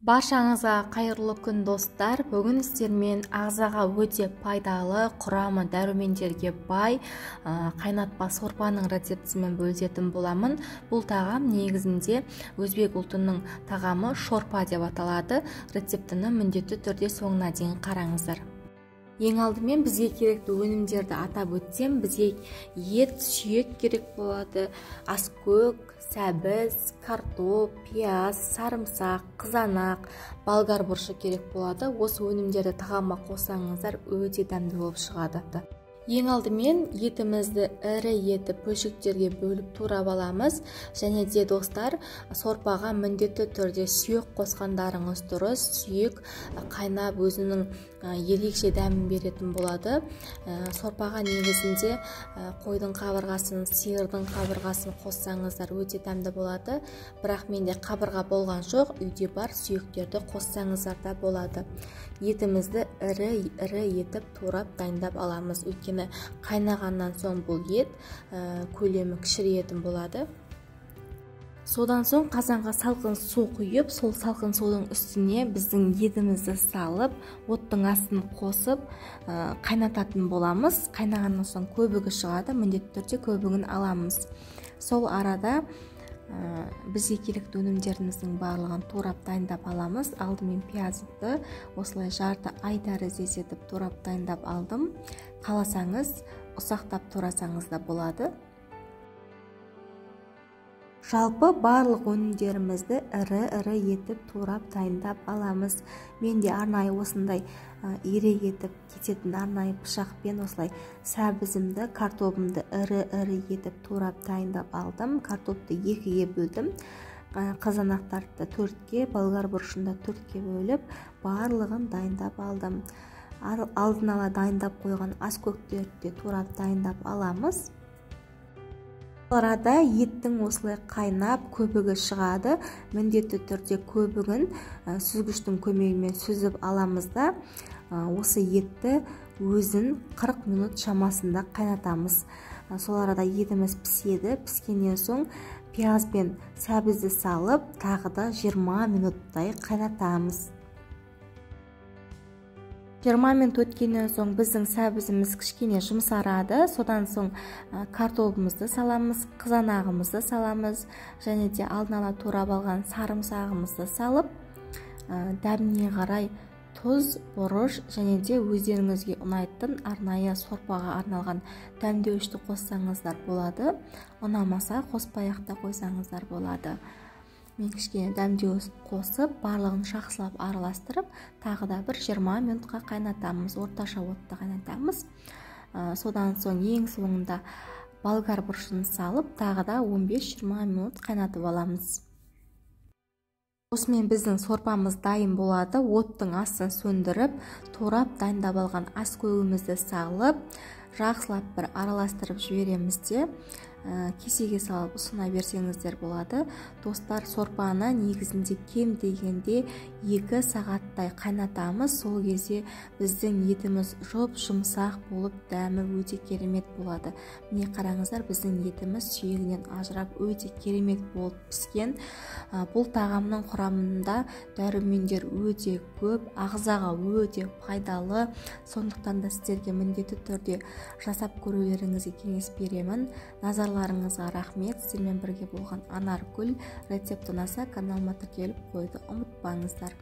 Баршаңызға қайырлы күн, достар. Бүгін сіздермен ағзаға өте пайдалы, құрамы дәрумендерге бай қайнатпа сорпаның рецептісімен бөлісетін боламын. Бұл тағам негізінде өзбек ұлтының тағамы шорпа деп аталады. Рецептіні міндетті түрде соңына дейін қараңыздар. Ең алдымен бізге керекті өнімдерді атап өтсем, бізге ет, сүйек керек болады, аскөк, сәбіз, картоп, пияз, сарымсақ, қызанақ, болгар бұрышы керек болады. Осы өнімдерді тағамға қоссаңыздар, өте дәмді болып шығады. Ең алдымен етімізді ірі етіп бөлшектерге бөліп турап аламыз. Және де, достар, сорпаға міндетті түрде сүйек қосқандарыңыз дұрыс. Сүйек қайнап, өзінің ерекше дәмін беретін болады. Сорпаға негізінде қойдың қабырғасын, сиырдың қабырғасын қоссаңыздар, өте дәмді болады. Бірақ менде қабырға болған жоқ, үйде бар сүйектерді қоссаңыздар да болады. Етімізді ірі ірі етіп турап дайындап аламыз, өйткені қайнағаннан соң бұл ет көлемі кішірейетін болады. Содан соң қазанға салқын су құйып, сол салқын судың үстіне біздің етімізді салып, оттың астын қосып, қайнататын боламыз. Қайнағаннан соң көбігі шығады, міндетті түрде көбігін аламыз. Сол арада бізге керекті өнімдеріміздің барлығын турап дайындап аламыз. Алдымен пиязды осылай жарты ай тәріздес етіп турап дайындап алдым. Қаласаңыз, ұсақтап турасаңыз да болады. Жалпы барлық өнімдерімізді ірі-ірі етіп турап дайындап аламыз. Мен де арнайы осындай ирек етіп кететін арнайы пышақпен осылай сәбізімді, картобымды ірі-ірі етіп турап дайындап алдым. Картопты екіге бөлдім. Қызанақтарды төртке, болгар бұрышын да төртке бөліп, барлығын дайындап алдым. Алдын ала дайындап қойған аскөктерді де турап дайындап аламыз. Арада еттің осылай қайнап көбігі шығады. Міндетті түрде көбігін сүзгіштің көмегімен сүзіп аламыз да, осы етті өзін 40 минут шамасында қайнатамыз. Сол арада етіміз піседі. Піскеннен соң пияз бен сәбізді салып, тағы да 20 минуттай қайнатамыз. 20 минут өткеннен соң біздің сәбізіміз кішкене жұмсарады. Содан соң картобымызды саламыз, қызанағымызды саламыз және де алдын ала турап алған сарымсағымызды салып, дәміне қарай тұз, бұрыш және де өздеріңізге ұнайтын арнайы сорпаға арналған дәмдеуішті қоссаңыздар болады. Ұнамаса, қоспай ақ та қойсаңыздар болады. Мен кішкене дәмдеуіш қосып, барлығын жақсылап араластырып, тағы да бір 20 минутқа қайнатамыз, орташа отта қайнатамыз. Содан соң ең соңында болгар бұрышын салып, тағы да 15-20 минут қайнатып аламыз. Осымен біздің сорпамыз дайын болады. Оттың астын сөндіріп, турап дайындап алған аскөгімізді салып, жақсылап бір араластырып жібереміз де, кесеге салып ұсына берсеңіздер болады. Достар, сорпаны негізінде кем дегенде 2 сағаттай қайнатамыз. Сол кезде біздің етіміз жұп-жұмсақ болып, дәмі өте керемет болады. Міне, қараңыздар, біздің етіміз сүйегінен ажырап, өте керемет болып піскен. Бұл тағамның құрамында дәрумендер өте көп, ағзаға өте пайдалы. Сондықтан да сіздерге міндетті түрде жасап көрулеріңізге кеңес беремін. Назарларыңызға рахмет. Сіздермен бірге болған Анаргүл. Рецепт ұнаса, каналыма тіркеліп қоюды ұмытпаңыздар.